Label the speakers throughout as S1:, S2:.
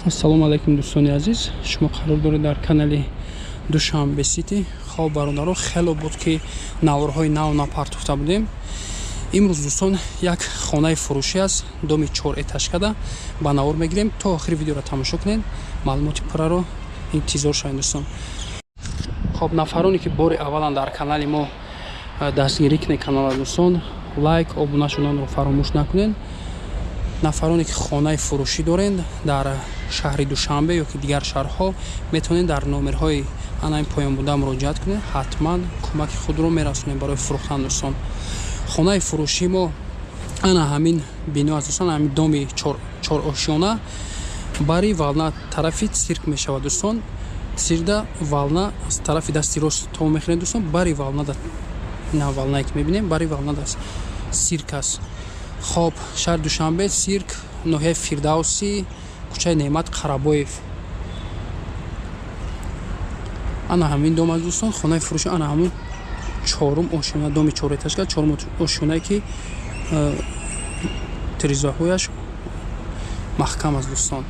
S1: Ассалому алайкум, дӯстони азиз. Шумо қарор доред дар канали Душанбе Сити. Хоб, бародаро, хело буд, ки наворҳои нав напартофта будем. Имрӯз, дӯстон, як хонаи фурӯшӣ аст, доми чор этажкада ба навор мегирем. То охири видеоро тамошо кунед, маълумоти пурраро интизор шавед, дӯстон. Хоб, нафароне ки бори аввалан дар канали мо, дастгирӣ кунед канала, дӯстон, лайк, обуна шуданро фаромӯш накунед. Нафароне ки хонаи фурӯшӣ доред дар шаҳри Душанбе ё ки дигар шаҳрҳо, метавонед дар номерҳои ана ин поён буда муроҷиат кунед, ҳатман кӯмаки худро мерасонем барои фурӯхтан. Дӯстон, хонаи фурӯшии мо ана ҳамин бино аст, дӯстон, ҳамин доми чорошёна, бари Волна, тарафи цирк мешавад, дӯстон. Циркда Волна аз тарафи дасти рост то мехӯред, дӯстон, бари Волна, на Волнае ки мебинем, бари Волна цирк аст. Хоб, шаҳри Душанбе, цирк, ноҳияи Фирдавсӣ, кӯчаи Неъмат Қарабоев, ана ҳамин дом аст, дӯстон. Хонаи фурӯши ана ҳамун чорум ошёна, доми чорэтажка, чорум ошёнае, ки тирезаҳояш маҳкам аст, дӯстон.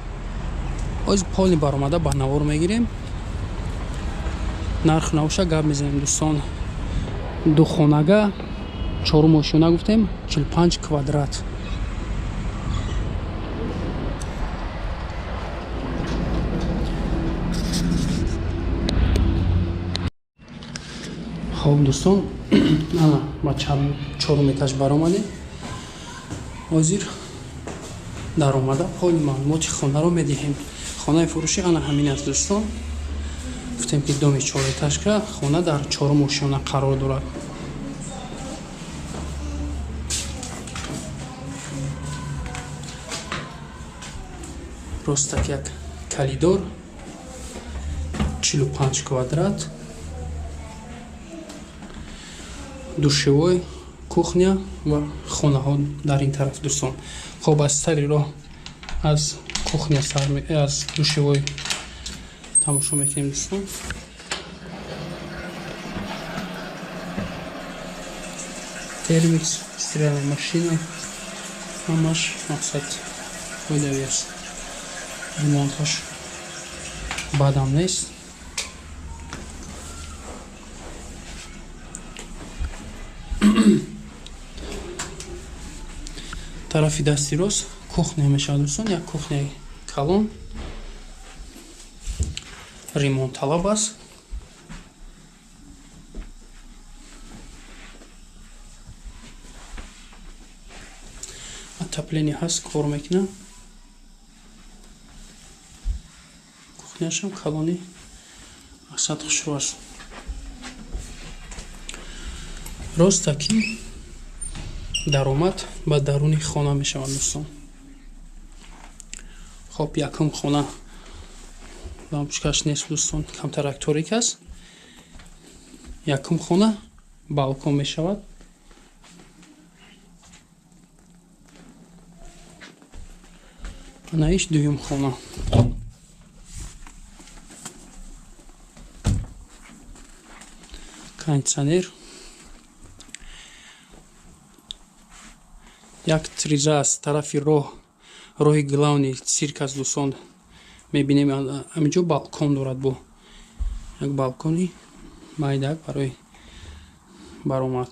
S1: Оз полный баромада ба навор мегирем, нарх навоша гап мезанем, дӯстон. Духонага, чорум ошёна гуфтем, 45 квадрат. Хоб, дӯстон, ана ба чорум этаж баромадем. Ҳозир даромада полный маълумоти хонаро медиҳем. Хонаи фурӯшӣ ана ҳамин аст, дӯстон. Гуфтем, ки доми чорэтажка, хона дар чорум ошёна қарор дорад. Ростак як коридор, 45 квадрат, душевой, кухня ва хонаҳо дар ин тараф, дӯстон. Хоб, аз сари роҳ аз кухня сар, аз душевой тамошо мекунем, дӯстон. Термикс, стиральная машина, ҳамаш мақсад фоидави аст, ремонташ бадам нест. Тарафи дасти рост кухня мешавад, дӯстон, як кухняи калон, ремонтталаб аст. Отопление ҳаст, кор мекунад. Кухняшам калони, мақсад хушрӯ аст. Ростаки даромад ба даруни хона мешавад, дӯстон. Хоб, якум хона лампочкаш нест, дӯстон, камтарак торик аст. Якум хона балкон мешавад. Ана иш дуюм хона. Кондитсионер, як тиреза аз тарафи роҳ, роҳи главный цирк аст, дӯстон, мебинем. Ҳаминҷо балкон дорад, бо як балкони майдак барои баромад.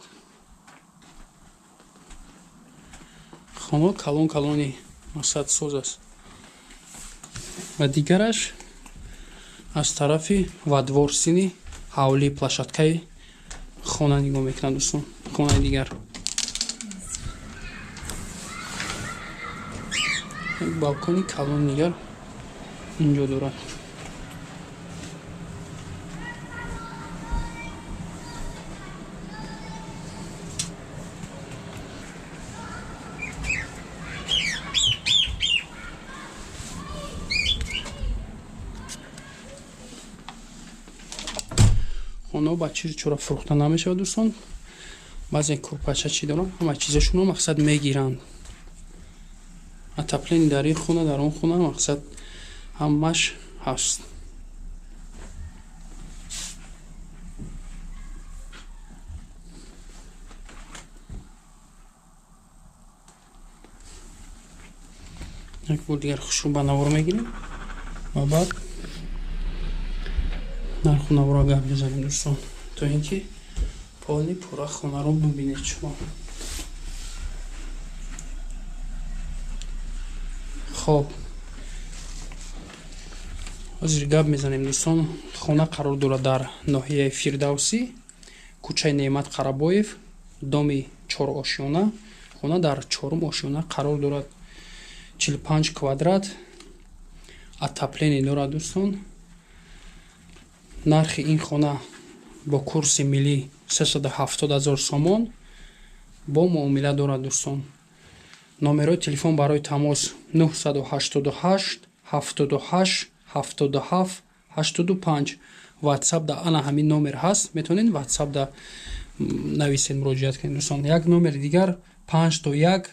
S1: Хона калон калони мақсадсоз аст. Ва дигараш аз тарафи во двор, сини ҳавлии, площадкаи хона нигоҳ мекунад, дӯстон. Хонаи дигар як балкони калони дигар инҷо дорад. Хонаҳо ба чизу чора фурӯхта намешавад, дӯстон. Баъзе курпача чӣ доранд, ҳама чизашонро мақсад мегиранд. Отопление дар ин хона, дар он хона, мақсад ҳамаш ҳаст. Як бор дигар хушрӯ ба навор мегирем. Ва баъд нарху наворо гап мезанем, дӯстон, то ин ки полный пурра хонаро бубинед шумо. Хоб, ҳозир гап мезанем, дӯстон. Хона қарор дорад дар ноҳияи Фирдавсӣ, кӯчаи Неъмат Қарабоев, доми чорошёна. Хона дар чорум ошёна қарор дорад, 45 квадрат, отопление дорад, дӯстон. Нархи ин хона бо курси миллӣ 370 000 сомон, бо муомила дорад, дӯстон. Номерҳои телефон барои тамос: 988 78 77 85. Ватсап да ана ҳамин номер ҳаст, метавонед ватсап да нависед, муроҷиат кунед, дӯстон. Як номери дигар: 5 то 1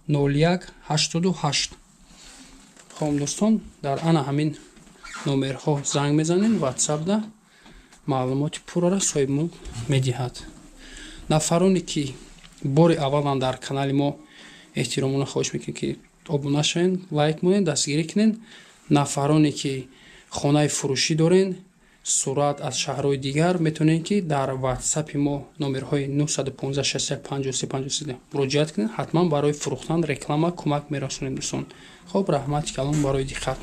S1: 01 88. Хоб, дӯстон, дар ана ҳамин номерҳо занг мезанед ватсап да, маълумоти пуррара соҳибмулк медиҳад. Нафароне ки бори аввалан дар канали мо, эҳтиромона хоҳиш мекунем, ки обуна шавед, лайк монед, дастгирӣ кунед. Нафароне ки хонаи фурӯшӣ дорен, сурат аз шаҳрҳои дигар, метавонед ки дар ватсапи мо номерҳои 915 61 53 53 муроҷиат кунед. Ҳатман барои фурӯхтан, реклама кӯмак мерасонем, дӯстон. Хоб, раҳмати калон барои диққат.